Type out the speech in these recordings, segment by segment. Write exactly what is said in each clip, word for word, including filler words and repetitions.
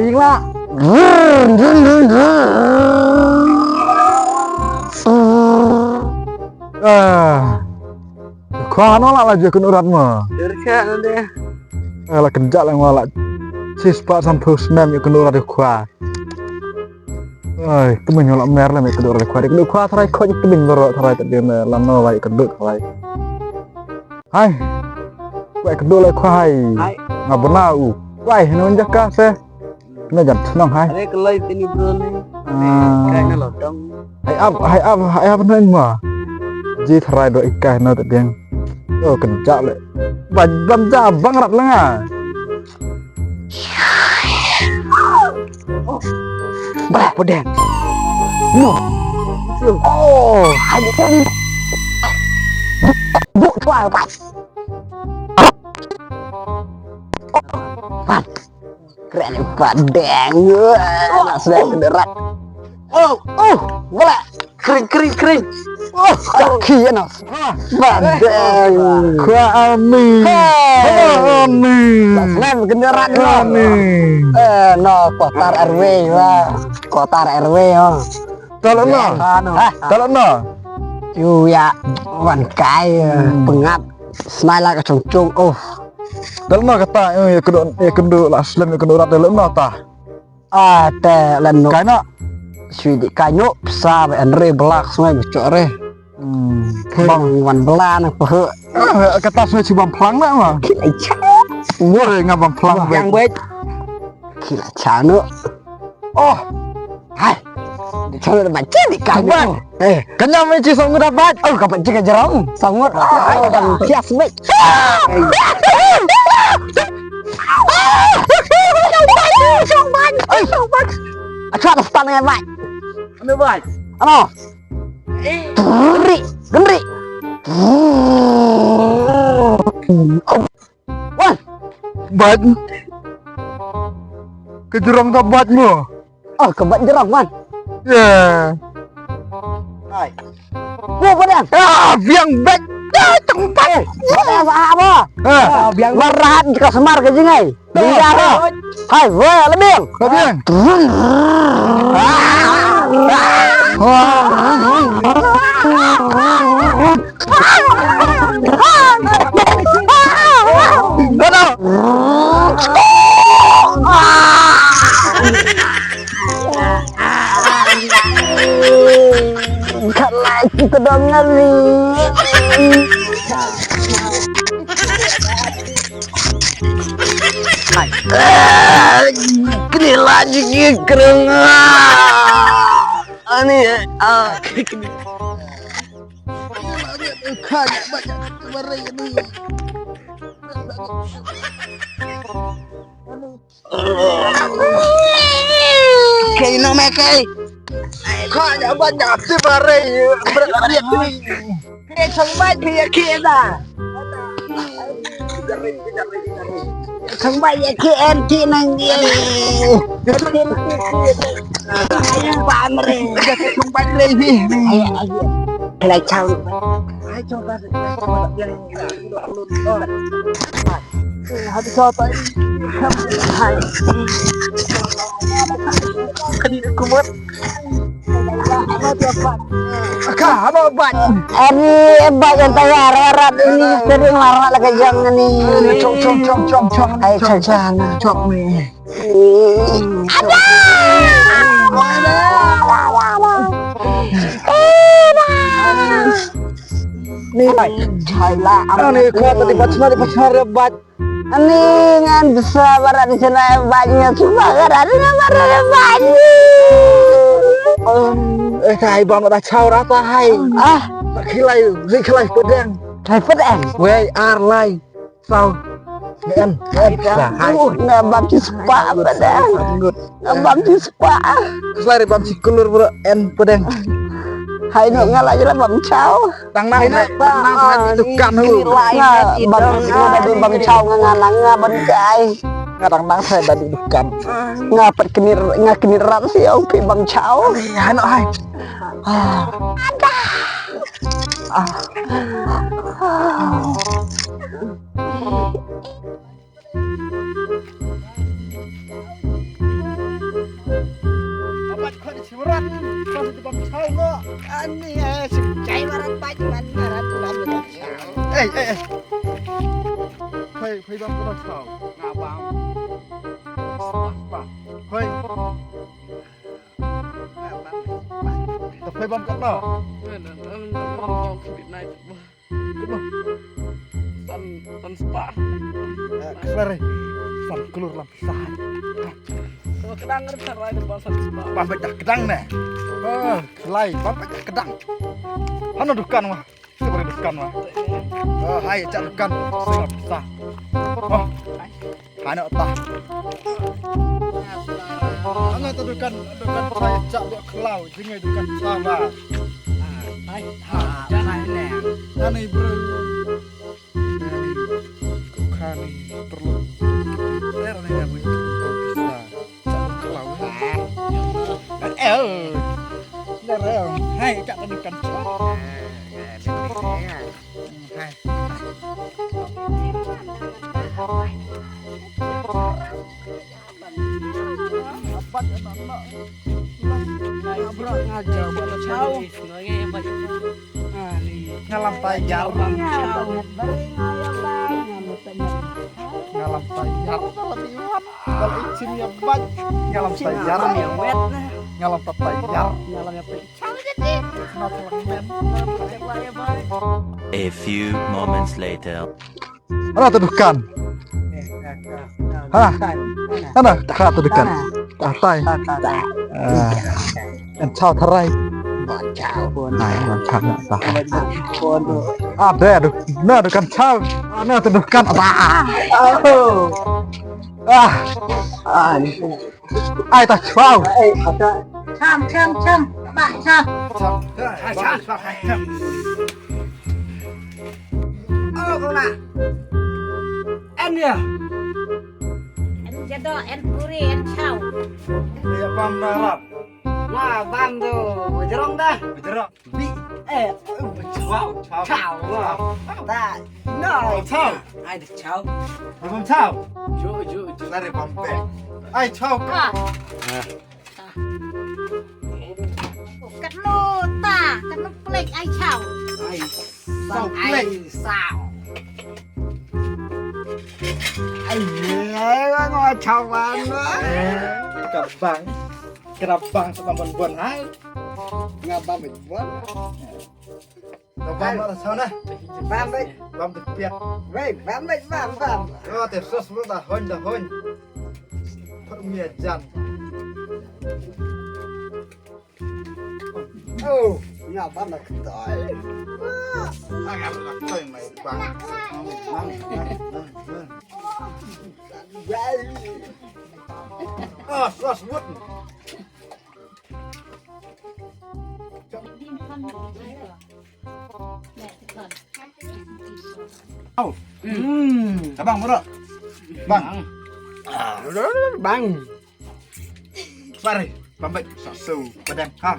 Ing la. Ah. Khwa no la la je kun urat ma. Dur kha no de. Ah, la kynjah la ma la. Sis pa san phu snem je kun urat khwa. Ai, kmen la mer la me kun urat khwa. Kun khwa trai khwa kmen bro trai ta de la no la kun khwa. Hai. Kwai kdu lai kwai. Hai. Nga bna u. Kwai hnu jaka se. Na jan thnong hai. Are klai tini bro ni. Ah. Kai na lotong. Hai ap, hai ap, hai ap na ma. Ji tharai do ikai na ta ding. Yo kynjah le. Ban ban ja bang rat la nga. Bah, pedang. No. Oh, hai. Bu tuai, bah. Oh, bah. Keren pedang. Wah, nak sedang kenderat. Oh, oh, bola. Kering, kering, kering. Oh, kaki ya, Nas. Badeng. Khwa Ami. Khwa Ami. Slam kenderaan lo. Ami. Eh, no, Kotar Airway, wah. Kotar Airway, oh. Tolong no. Hah? Tolong no. Yu ya, wan kai, eh, pengap. Smai la ka chung chung, oh. Tolong no kata, eh, ya kendo, ya kendo la slam, ya kendo rat, tolong no ta. Ah, te len nuk. Kai nok. Sui di kai nuk psa ba en re blak smai ba chok re. Hmm. Bang wan bla na phe. Ah, kata smai chi bang plang na ma. Kila cha. Woi nga bang plang ba. Yang bet. Kila cha nuk. Oh. Hai. Di cha nuk ba chi di kai nuk. Eh, kanyam me chi song ngut abat. Oh, ka pat chi ka jerong. Song ngut. Ai, dang sias me. Song ban. Ai, song ban. Acha da stan ngai bai. Ano bai? Ano? Genri, genri. Wan. Bat. Ka jrong ka bat mo. Oh, ka bat jrong, Wan. Ya. Hai. Wo, Badang. Ah, biang bat. Ah, tong bat. Badang apa? Ah. Ah, biang bat. Marat ka semar ka jingai. Biang bat. Hai, wa, lebing. Lebing. Kalai kita dong ngeri. Kini lagi kereng. Ani, ah. Kha ïa ba ïa ba rai ni. Kei no me kei. Kha ïa ba ïa ba rai. Kei chang ba kei ïa kei da. Chang ba ïa kei en kei nang ïa. Ban re. Khlai chau. Ai chau ba. Hadi chau ta. Hai. Kadi kumut. Ka haba bat. Ani bat yang tayar warat ini sering warat lagi jam ni. Chong chong chong chong chong. Ai chong chong. Chong ni. Ni chai la. Ani ko tadi bat chna di bat chna bat. Ani ngan bsa barat di chna bat nya suba barat di barat bat. Eh kai bam da chau rata hai. Ah, khilai, khilai pedang. Khilai pedang. Wei ar lai. Saw. Ngan, ngan. Hai. Uh, na bam chi spa pedang. Na bam chi spa. Selari bam chi kulur bro en pedang. Hai no nga la jela bam chau. Tang nang hai, tang nang hai dukan hu. Nga bam chi kulur bam chau nga nga nang nga ban kai. Nga tang nang hai da dukan. Nga pat kenir nga kenir rat si au pi bam chau. Hai no hai. Ah. Shiwrat, kau di bam chai mo. Ani eh, si chai warat pa di man warat lam di bam chai. Eh, eh, eh. Phai, phai bam kau chau. Nga bam. Phai. Nga bam. Phai bam kau. Nga bam. Kano? San, san spah. Eh, khlare. San klur lam pisa. Ko kedang ngar tharai de san spah. Bam bad kedang ne. Eh, khlai, bam bad kedang. Hano dukan wah. Coba dukan wah. Eh, hai, cak dukan. Sing pisa. Oh. Hano ta. Hano ta dukan, dukan chai cak bok klau, jingai dukan chai ba. Ai, ha, jangan ne. Nani bro. Nani, ko kani perlu. Ter ne ngan wih ko pisa. Cak bok klau. Eh, nerem. Hai, cak ta dukan chai. Hai. Ngalam tayar. Ngalam tayar. Ngalam tayar. Ngalam tayar. A few moments later. Ana ta dukan. Ha. Ana ta dukan. Ta tai. Ah. En chau tharai. Ai, en chau na ta. Ah, de du. Na dukan chau. Ana ta dukan. Ah. Ah. Ai, ta chau. Ai, ta. Cham, cham, cham. Ba, cham. Cham. Cham, cham, cham. Oh, kau nak. En ya. En jado, en puri, en chau. Ya, bam darat. Nah, bam tu. Jerong dah. Jerong. Bi, eh, eh, chau, chau, chau. Dah, no. Chau. Ai, dah chau. Bam chau. Jo, jo, jo. Lari bam pe. Ai, chau ka. Ah. Kat no ta, kat no plek ai chau. Ai, chau plek. Ai, chau. Ai, ai, ai, chau ban. Ka bang. Ka bang sa bang bun bun hai. Nga bam bit bun. Ka bam ba sa na. Bam bit. Bam bit piat. Wei, bam bit, bam, bam. Yo, te sos mo da hon, da hon. Put mi a jan. Oh, nga bam na ktoi. Nga bam na ktoi mai bang. Oh, sos mut. Au. Hmm. Abang, bro. Bang. Bang. Sorry, pambek sasu padang. Ha.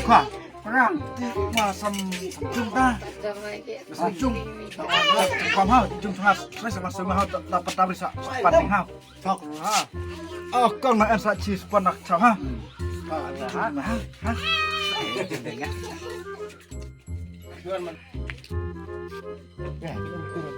Kha, parang, ma sam, sam jung ta. Sam jung. Pam ha, jung tengah, sa sa ma sam ha, ta ta ta sa pan ha. Chok ha. Oh, kong na en sa chi span nak chok ha. Ha, ha, ha.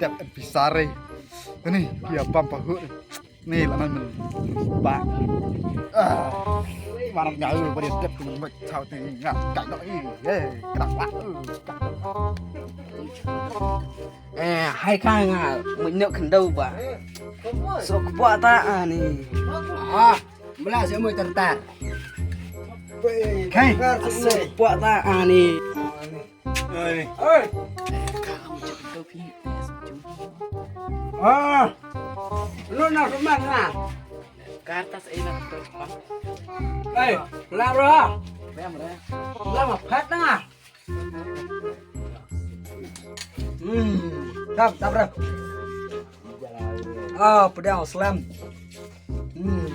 Dep en pisare. Ni, ya pam pahut. Ni la man men. Ba. Ah. Mana nyau ba dia dep tu mek chau ti ngat kai no i. Eh, kena ba. Eh, hai ka nga mun nok kendau ba. So kepua ta ani. Ah, mula se mui tertar. Kai, so kepua ta ani. Oi. Oi. Ah. Lu na rumah na. Kertas ini tu. Oi, la ro. Mem re. La ma phat na. Hmm. Tap, tap re. Ah, pedang slam. Hmm.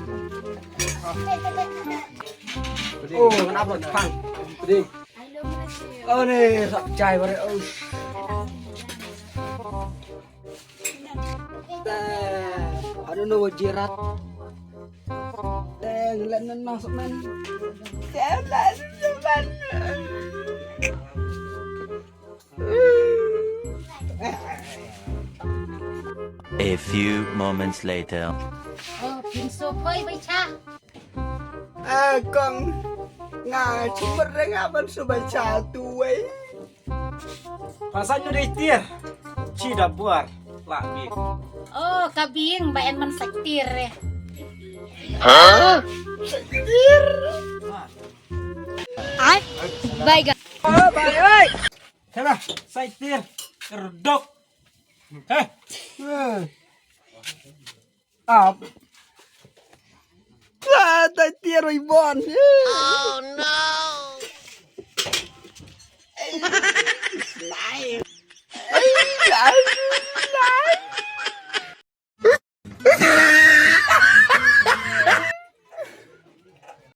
Oh, kenapa, Bang? Pedih. Oh, ni sak chai bare. Oh. Nunu jirat. Teng len nenu semen. Teng len semen. A few moments later. Oh, pinso poi bai cha. Ah, kong. Nga cuma renga ban suba cha tu wei. Pasal nyu dei tir. Chi da buar. Lah bi. Oh, ka bing ba en man sa tir eh. Tir. Ai, bai ga. Oh, bai oi. Kala, sai tir. Kerdok. Heh. Ap. Ah, tai tir oi bon.